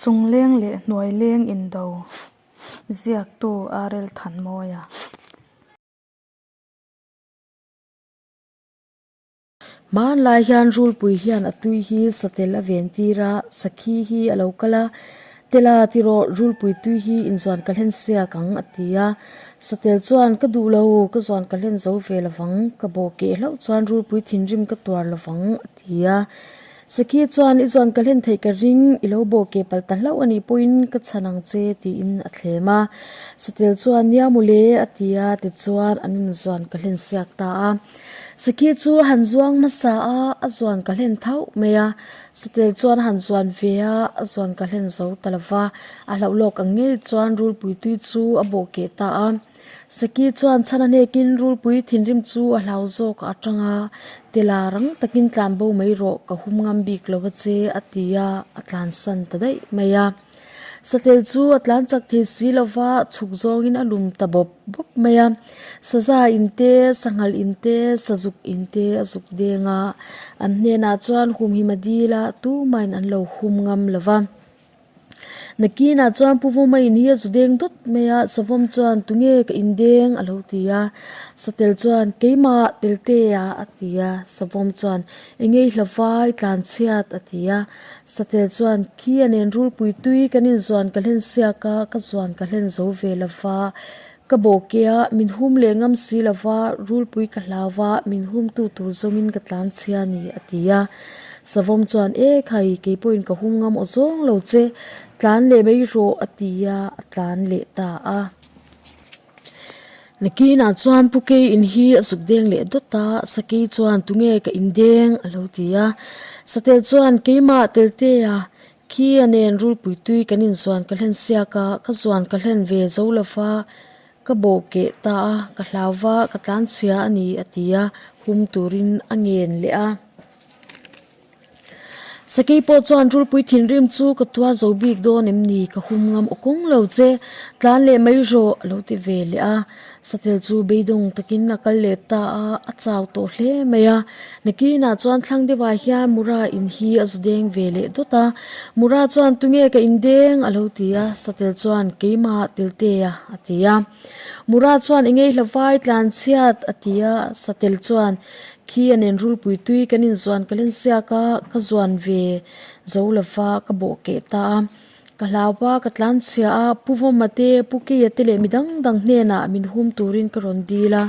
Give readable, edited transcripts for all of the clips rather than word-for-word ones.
Chungleng leh hnuaileng indo ziaktu RL Thanmawia. Hmanlai hian rulpui hian a tui hi satel a ven tir a, sakhi hi a lo kal a, Tela tiraw rulpui tui hi inzuan ka hlen siak ang a ti a, satel chuan ka duh lo, ka zuan ka hlen zo ve lovang, ka bawh keh hlauh chuan rulpui thinrim ka tuar lovang a ti a. Sakhi chuan i zuan ka hlen theih ka ring, i lo bawh keh palh ta hlauh a nih pawhin ka chhan ang che tiin a thlem a. Satel chuan nia mawle a ti a, tichuan an inzuan ka hlen siak ta a. Sakhi chu a han zuang hmasa a, a zuan ka hlen thauh mai a. Satel chuan a han zuan ve a, a zuan ka hlen zo ta lo va. A hlauh lawk ang ngei chuan rulpui tui chu a bawh keh ta a. Sakhi chuan chhan a hnekin rulpui thinrim chu a hlau zawk a atang a, Tela rang takin tlan bo mai rawh, ka hum ngam bik lo a che, a ti a, a tlansan ta daih mai a. Satel chu a tlan chak thei si lo va, chhuk zawngin a lum ta bawp bawp mai a. Saza in te, sanghal in te, sazuk in te a zuk deng a. An hnenah chuan humhim a dil a, tumahin an lo hum ngam lo va. Nakinah chuan Pu Vawma in hi a zu deng dawt mai a, Savawm chuan tunge ka in deng a lo ti a. Satel chuan keimah Teltea a ti a, Savawm chuan engei hlavai tlanchhiat a ti a. Satel chuan, Khi a nen rulpui tui kan inzuan ka hlen siak a, ka zuan ka hlen zo ve lo va, ka bawhke a, min hum leh ngam si lo va, rulpui ka hlau va, min humtu tur zawngin ka tlan chhia a ni, a ti a. Savawm chuan, E khai, kei pawhin ka hum ngam aw zawng lo che, tlan leh mai rawh, a ti a, a tlan leh ta a. Nakinah chuan Pu Kei in hi a zuk deng leh dawt a, Sakei chuan tunge ka in deng a lo ti a. Satel chuan keimah Teltea khi a nen rulpui tui kan inzuan ka hlen siak a, ka zuan ka hlen ve zo lo va, ka bawh keh ta a, ka hlau va, ka tlanchhia a ni a ti a, hum turin a ngen leh a. Sakei pawh chuan rulpui thinrim chu ka tuar zo bik dawn em ni? Ka hum ngam aw kawng lo che, tlan leh mai rawh a lo ti ve leh a. Satel chu beidawng takin a kal leh ta a, a chau tawh hle mai a. Nakinah chuan thlang deuhah hian Mura in hi a zu deng ve leh dawt a. Mura chuan tunge ka in deng? a lo ti a, Satel chuan keimah Teltea a ti a. Mura chuan i ngei hlavai tlan chhiat a ti a, Satel chuan Khi a nen rulpui tui kan inzuan ka len siak a, ka zuan ve zo lova ka bawh keh ta a. Ka hlau a, ka tlan chhia a, Pu Vawma te, Pu Keia te leh mi dang dang hnenah min hum turin ka rawn dil a.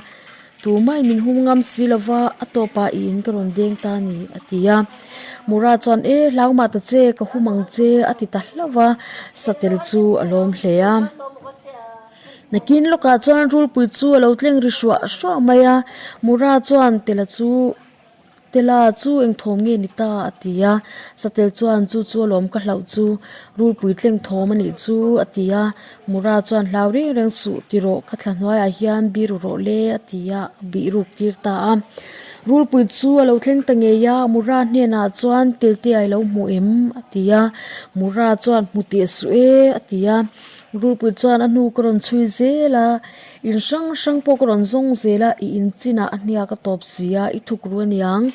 Tumah min hum ngam si lova a tawpah i in ka rawn deng ta a ni, a ti a. Mura chuan, E, hlau mah ta che, ka hum ang che, a ti ta hlauh a, satel chu a lawm hle a. Nakin lawkah chuan rulpui chu a lo tleng ri hruah hruah mai a, Mura chuan Tela chu Tela chu eng thawm nge ni ta a ti a, Satel chuan chu chu alawm ka hlauh chu rulpui tleng thawm a nih chu a ti a, Mura chuan hlau reng reng suh ti rawh ka thla hnuaiah hian biru rawh le a ti a, a bih ruk tir ta a. Rulpui chu a lo thleng ta ngei a, Mura hnenah chuan Telte a i lo hmu em? a ti a, Mura chuan hmu teh suh e a ti a. Rulpui chuan a hnu ka rawn chhui zel a, in hrang hrang pawh ka rawn zawng zel a, i in chinah a hniak a tawp si a, i thuk ru aniang.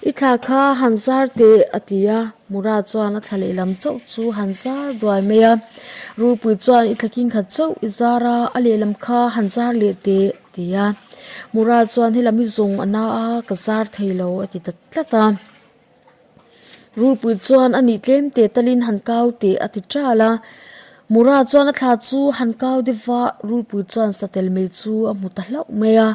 I thla kha han zar teh a ti a, Mura chuan a thla lehlam chauh chu han zar duai mai a. Rulpui chuan i thla king khat chauh i zar a, a lehlam kha han zar leh teh a ti a. Mura chuan helam i zawng a na a, ka zar thei lo a ti ta tlat a. Rulpui chuan a nih tlem teh talin han kau teh a ti ṭal a. Mura chuan a thla chu han kau deuh va, Rulpui chuan satel mei chu a hmu ta hlauh mai a.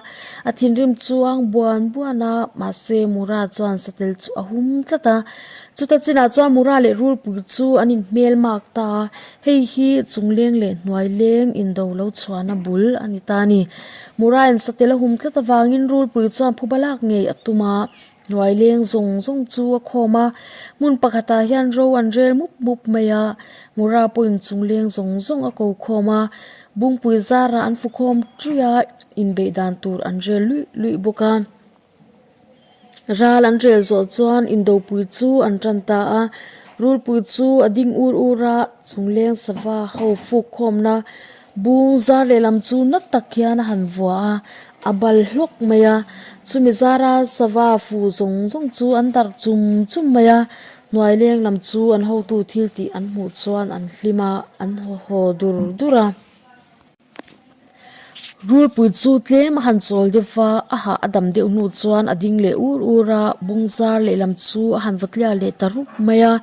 A thinrim chuang buan buan a, mahse Mura chuan satel chu a hum tlat a. Chuta chinah chuan Mura leh Rulpui chu an inhmel mak ta a, hei hi chungleng leh hnuaileng indo lo chhuahna bul a ni ta a ni. Mura-in satel a hum tlat avangin Rulpui chuan phuba lak ngei a tum a. Hnuai leng zawng zawng chu a khawm a, hmun pakhatah hian ro an rel mup mup mai a, Mura pawhin chung leng zawng zawng a ko khawm a, Bungpui zarah an fu khawm ṭuih a, inbeih dan tur an rel luih luih bawk a. Ral an rel zawh chuan indopui chu an ṭan ta a, Rulpui chu a ding ur ur a, chung leng sava ho fuk khawmna Bung zar lehlam chu na tak hian a han vua a, a bal hlawk mai a, chumi zara sava fu zawng zawng chu an darh chum chum mai a. Hnuai leng lam chu an hotu thil tih an hmuh chuan an hlim a, an haw haw dur dur a. Rulpui chu tlem a han chawl deuh va, a hah a dam deuh hnu chuan a ding leh ur ur a, bungzar lehlam chu a han va tliar leh ta rup mai a.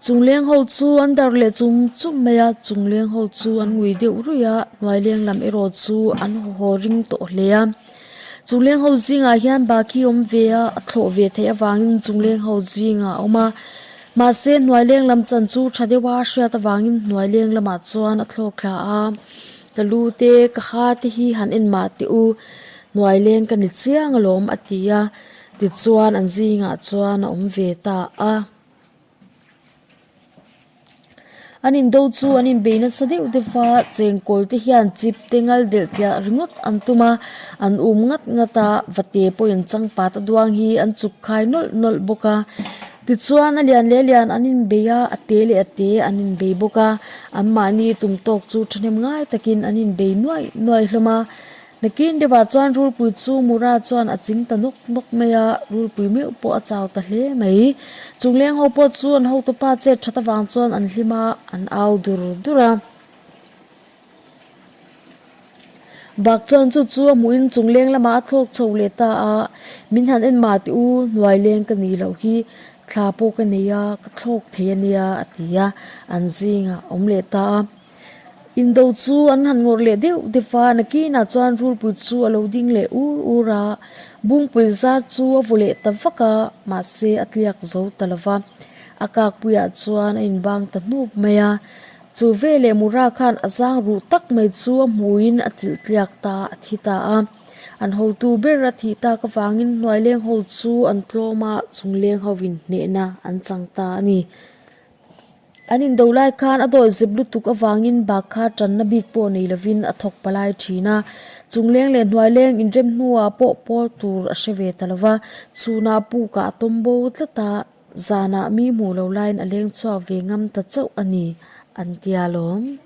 Chungleng ho chu an darh leh chum chum mai a, chungleng ho chu an ngui deuh ruih a, hnuaileng lam erawh chu an haw haw ring tawh hle a. Chungleng ho zingah hian Bakhi awm ve a, a thlawh ve theih avangin chungleng ho zingah a awm a. Mahse hnuaileng lam chan chu tha deuha a hriat avangin hnuaileng lamah chuan a thlawk thla a. Ka lu te, ka ha te hi han en mah teh u, hnuaileng ka ni chiang alawm a ti a, tichuan an zingah chuan a awm ve ta a. An indo chu an inbei nasa deuh deuh va, chengkawl te hian chip te ngal delh tliah ringawt an tum a, an um ngat ngat a, vate pawhin changpat a duang hi an chuk khai nawlh nawlh bawk a. Tichuan a lian leh a lian an inbei a, a te leh a te an inbei bawk a, anmahni tum tawk chu thahnem ngai takin an inbei nuaih nuaih hlawm a. Nakin deuhah chuan rulpui chu Mura chuan a ching ta nawk nawk mai a, rulpui meuh pawh a chau ta hle mai. Chungleng ho pawh chu an hotupa chet that avang chuan an hlim a, an au dur dur a. Bak chuan chu chu a hmuhin chungleng lamah a thlawk chho leh ta a, Min han en mah tih u, hnuai leng ka nih loh hi, thla pawh ka nei a, ka thlawk thei a nia a ti a, an zingah a awm leh ta a. Indo chu an han ngawrh leh deuh deuh a, nakinah chuan rulpui chu a lo ding leh ur ur a, bungpui zar chu a vaw leh ta vak a, mahse a tliak zo ta lo va, a kakpuiah chuan a inbang ta hnup mai a. Chu veleh Mura khan a zang ruh tak mai chu a hmuiin a chilh tliak ta a thi ta a. An hotu ber a thih tak avangin hnuaileng ho chu an tlawm a, chungleng hovin hnehna an chang ta a ni. An indo lai khan a dawih zep lutuk avangin bak kha tanna bik pawh nei lovin a thawk palai thin a. Chungleng leh hnuaileng inrem hnuah pawh pawl tur a hre ve ta lova, chhunah pukah a tawm bo tlat a, zanah mi hmuh lo laiin a leng chhuak ve ngam ta chauh a ni, an tia lawm.